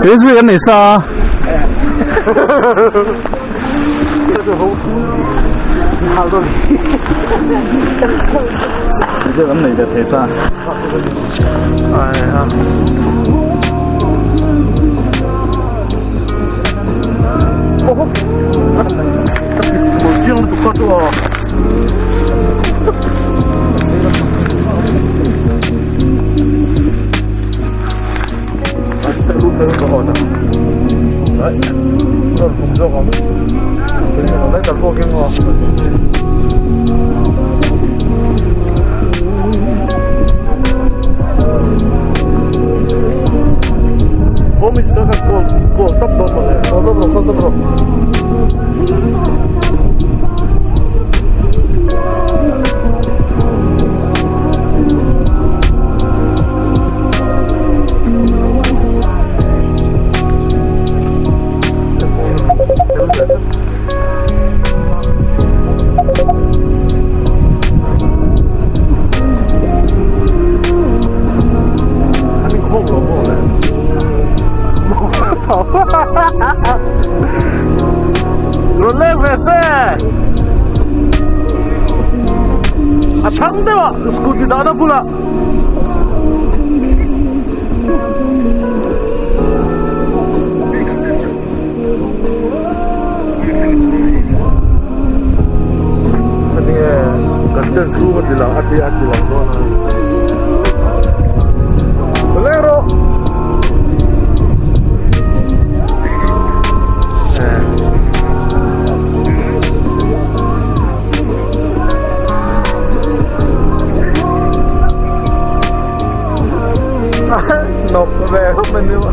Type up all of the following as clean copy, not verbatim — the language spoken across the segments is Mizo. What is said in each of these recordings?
Kei zui kan nei sa a. Kan nei ve thei ta. A thang deuh a scooty dahna bulah. Nộp về không mình nữa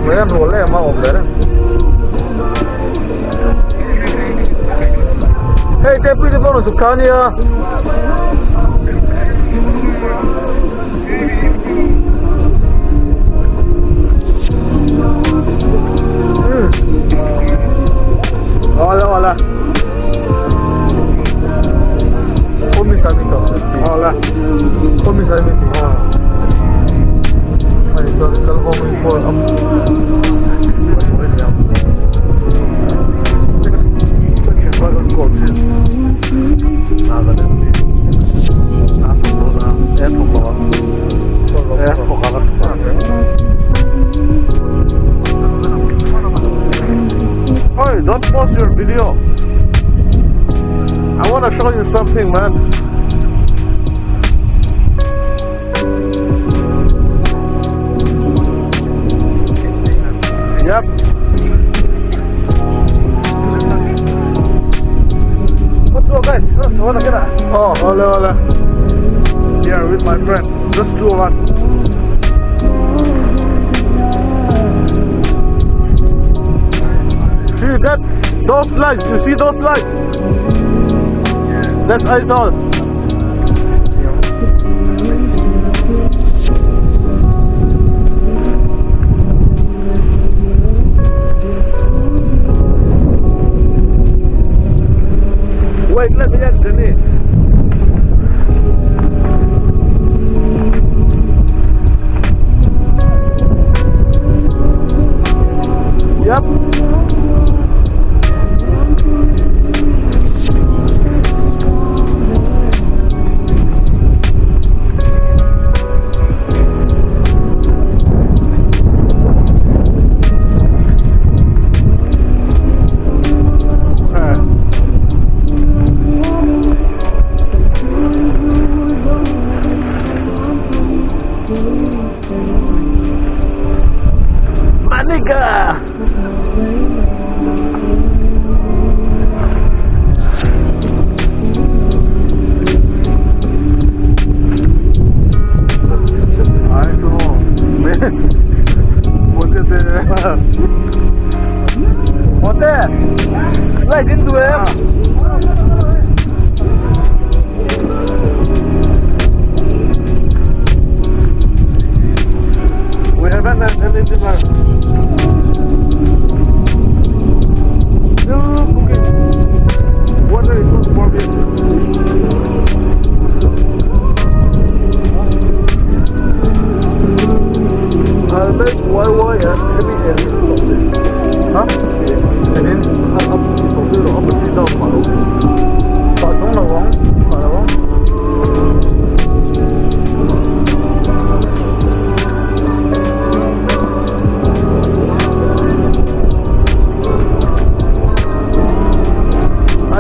mấy em ruột lên mà ổn đấy. Hey, te pui te pon su kania. Hola, hola. Hola. Hey, don't post your video. I wanna show you something, man. Yep. What's up, guys? Oh, hola, hola. Here with my friend, just two of us. See that? Those lights, you see those lights? That's Aizawl. Wait, let me ask Denise. Yep. Maniga! I know. Man. What is it? What the? Right into it. We haven't had any dinner. Still cooking. Water is not warm yet. I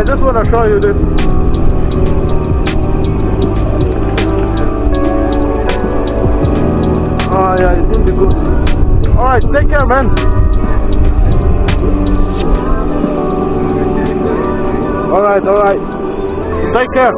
just want to show you this. Ah, yeah, it will be good. All right, take care, man. All right, all right. Take care.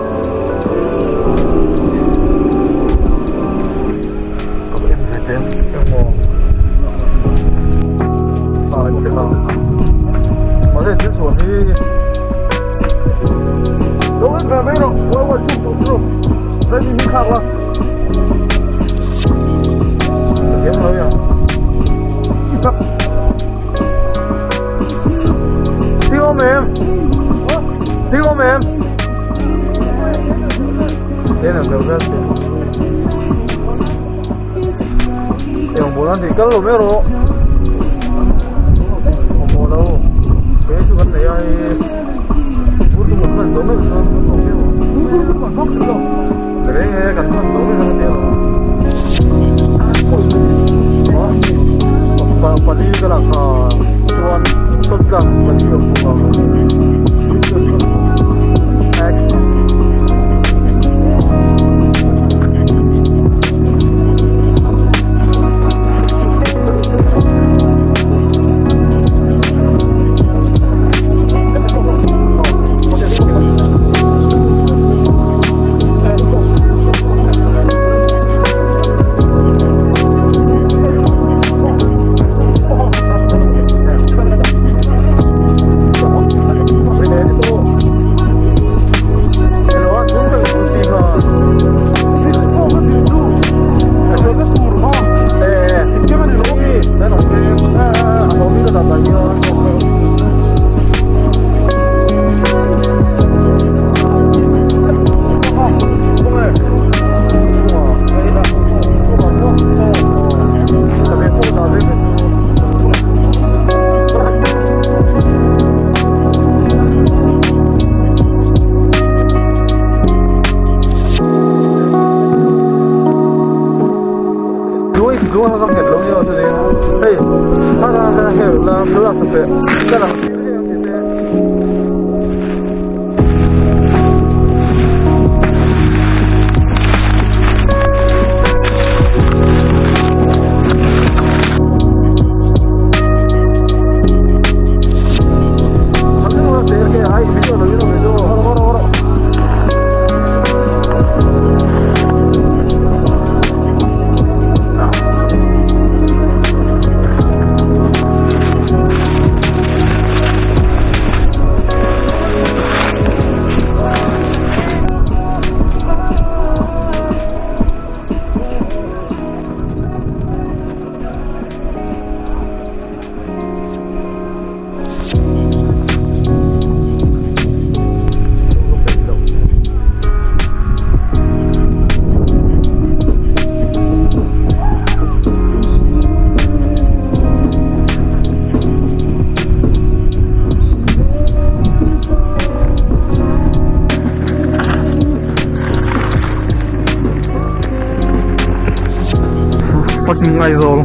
Fucking Aizawl.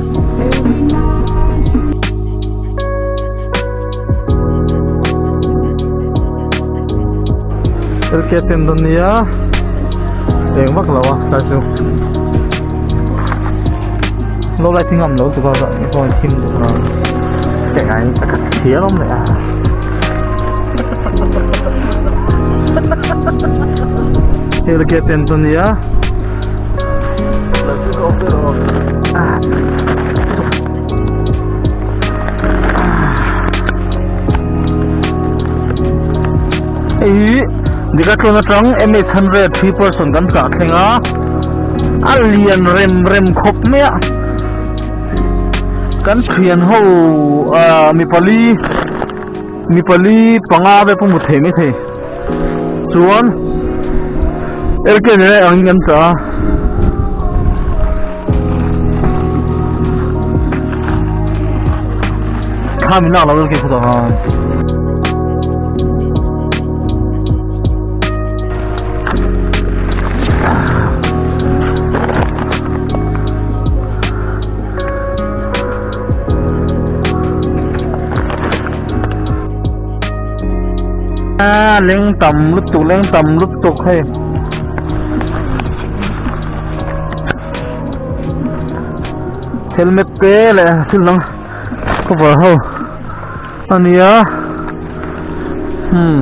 LK ten dawn nia eng vak lo a tlai chu low light hi ngam lo tuk a phone thim tuk a keng ai takhat thiam awm leh a. LK ten dawn nia. Hei hi Decathlon atang MH hundred three person kan chah thleng a a lian rem rem khawp mai a kan thian ho ah mi pali mi pali panga vel pawh hmu thei maithei chuan LK nen a angin kan chah a. Thla min lak lo lal kei khawtah khan. A leng tam lutuk leng tam lutuk hei. Helmet te leh thil dang cover ho a nia hmm.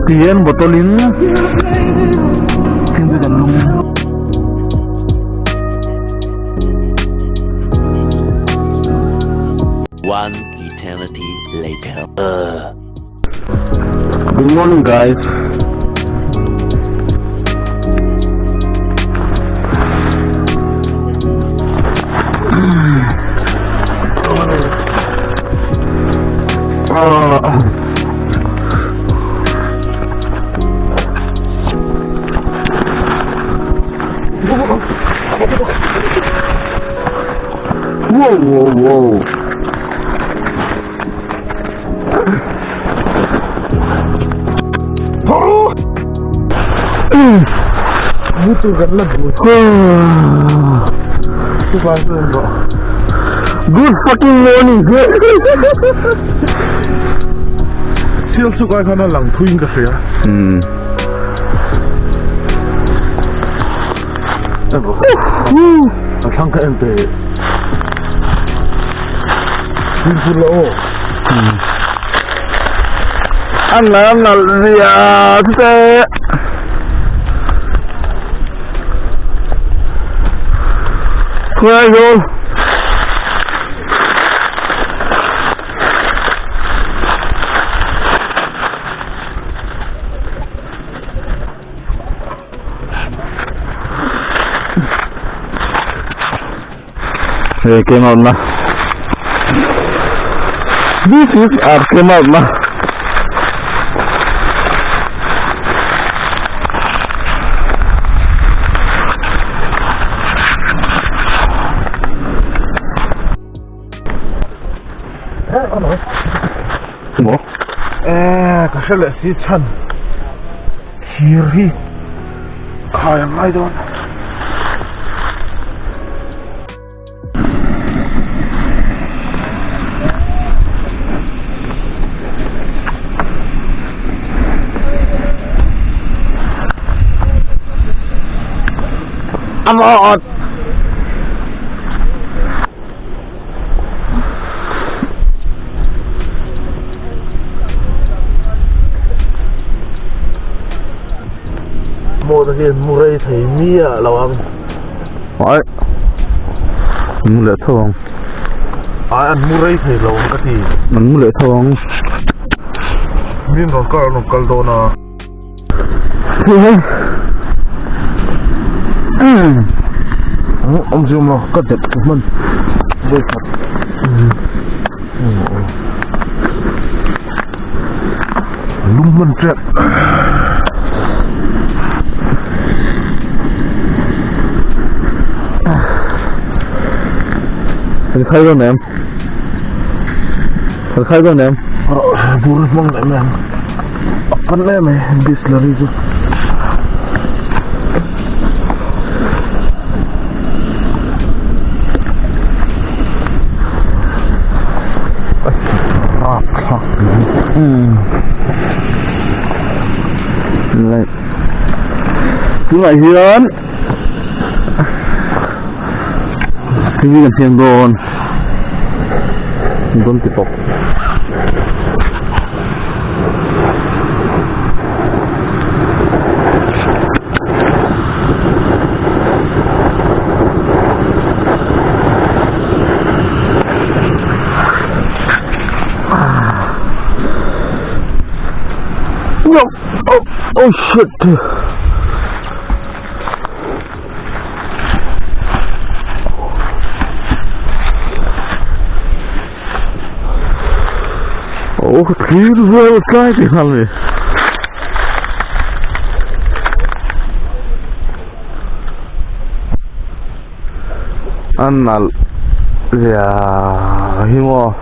Tihian bottle in thingpui kan lum. One eternity later. Good morning guys. Wow, wow, wow. Good fucking morning. Thil chu kai khan a lang thuin ka hria. Hmm. A thlang ka en teh. Fimkhur la aw. An la nalh zia te. Khuai zawl. Hei came out na This is our came out na Maw? Eh, ka hre leh si chhan thir hi khai ang ngai dawn. I'm on. Maw te hian mu rei thei miah lo ang. Ai. Mu leh tho ang. Ai an mu rei thei lo ang ka ti. An mu leh tho ang. Min rawn kar an rawn kal dawn a. Awm zui awm lo ka dep ka hman vawi khat. Lung hman tep. Kan khai dawn em? Kan khai dawn em? Bur hmang leh mai ang. A pan em mai Bisleri chu. Tunah hian TV kan siam dawn dawn ti tawp. Oh, oh shit. Oh, thlir vel tlai ti nghal mi. A nalh zia hi maw.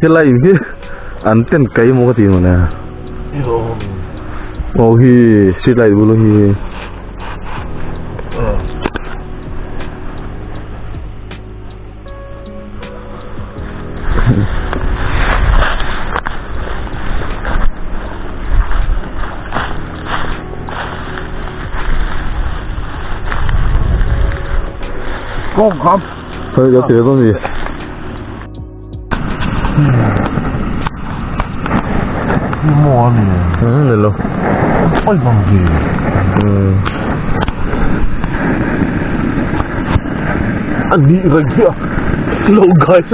Helai in hi an ten kai maw ka ti mawni a aw hi street light bul hi. Thôi cho tiền con gì Ừ, được luôn. Ừ. Anh đi rồi kìa Lâu guys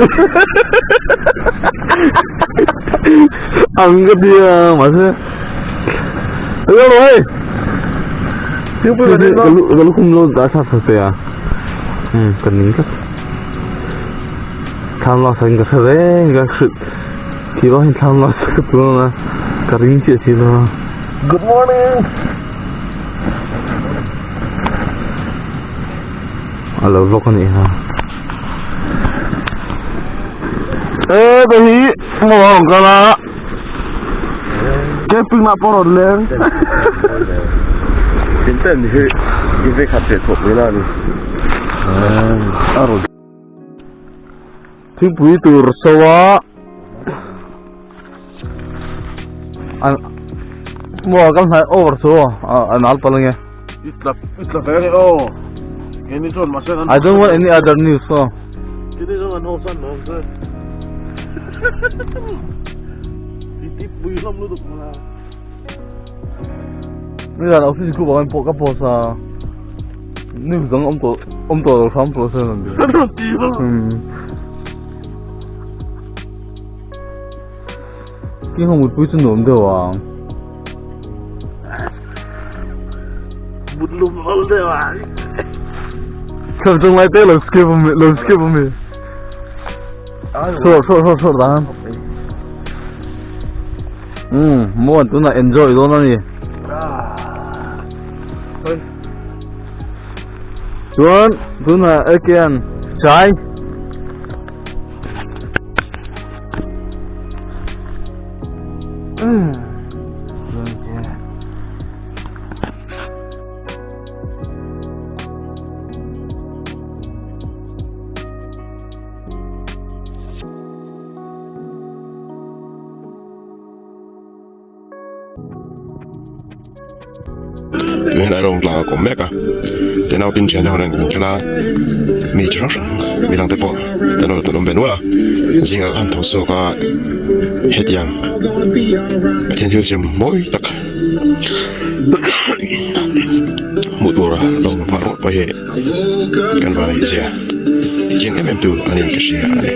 Ăn cái bia mà chứ. Được rồi. Cái lúc không lâu đã sắp sửa à. Ừ, cần nín chắc. Tham lo thành cái thế cái sự thì đó hình tham lo cái phương là cái ring chuyện gì đó. Good morning Alo vlog anh ha. Ê, cái gì? Ngon cái là. Camping na porod leng Chính tên thì I ve khat leh thawh mai la a ni. A rawn thingpui tur so a an maw kan hnai over chu a nal palh ange. I tla i tla ve a ni aw. Keini chuan mahse kan I don't want any other news aw. Keini chuan kan haw san lo ang che. I ti pui hlawm lutuk mawla. Nizan office group ah khan pawh ka post a news dang awm tawh awm tawh lo hram tawh se an ti. King ho mutpui chu nuam deuh ang. Mut lum hlawm deuh ang. Kham chung lai te lo skip ami lo skip ami. Sure sure sure sure dan. Um muan tunah enjoy dawn a ni. Chuan tunah again chai. Tui rawng tlang a kawm mek a tenau tin thian ho nen kan kal a mi chi hrang hrang mi dang te pawh tenau an awm ve nual a zingah khan tho chhuak a hetiang Pathian thil siam mawi tak hmuh tur a lo awm phah rawt pawh hi kan van aih zia chiang em em tu a niin ka hria a ni.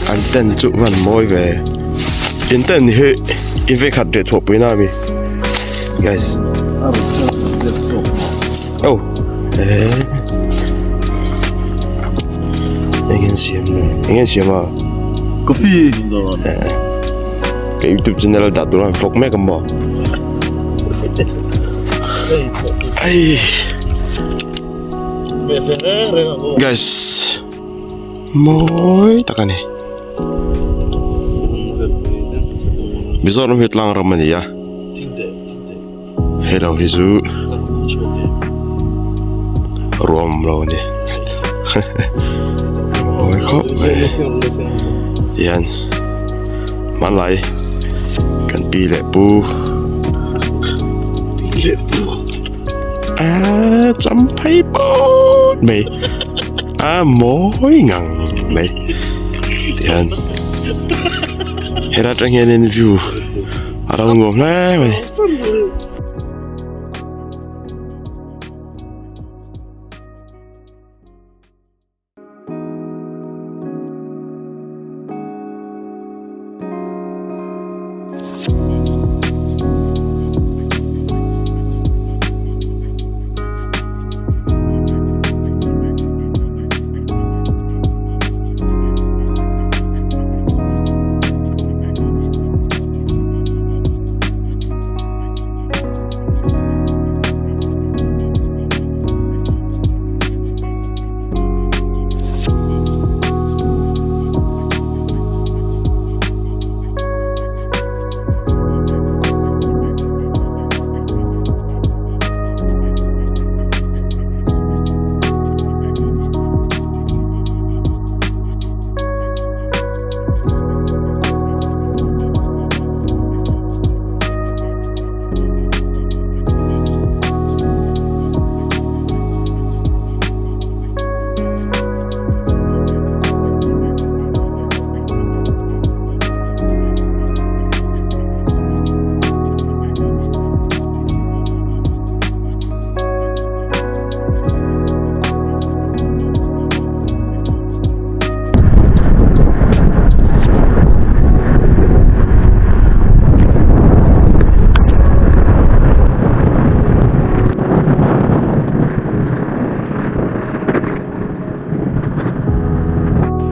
An tent chu van mawi ve in tent hi in vei khat leh chhuah pui na ami guys oh eh eng nge siam le eng nge siam a coffee ka youtube channel dah tur a vlog mek a maw ai guys mawi tak a ni Mizoram hi tlang ram a ni a hei lo hi chu ruam lo a ni mawi khawp mai tihian hmanlai kan pi leh pu a champhai pawt mai a mawi ngang mai tihian helai atang hianin view a lo nuam hle mai.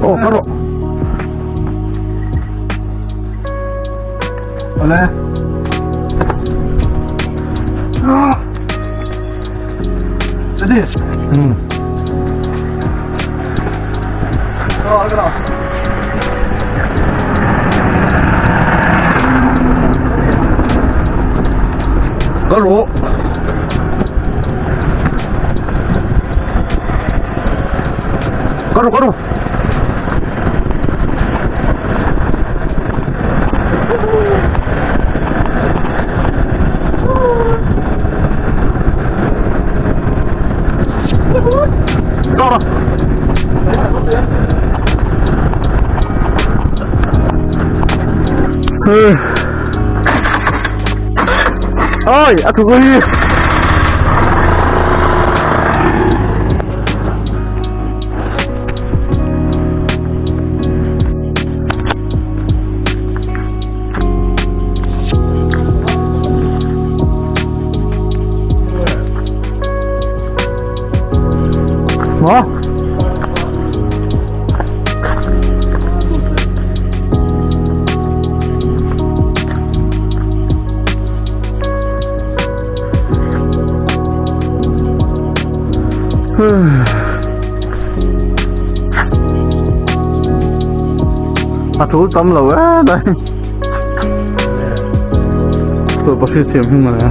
Aw ka rawh. Awle. Ready? Aw ka rawh. Ka rawh. Ka rawh ka rawh. Ka rawh. Ôi, a thuk hi. Maw? A thul tam lo e dai. Tụi bác sĩ thiểm không mà nè.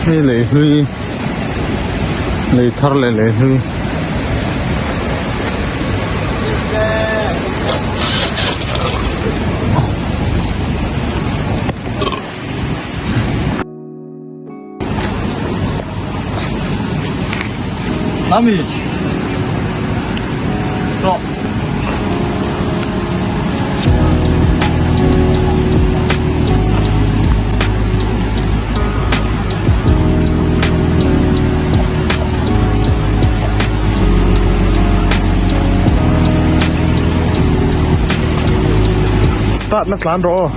Hei lei hlui lei thar leh lei hlui. Mami. Tawh. Start na tlan rawh aw.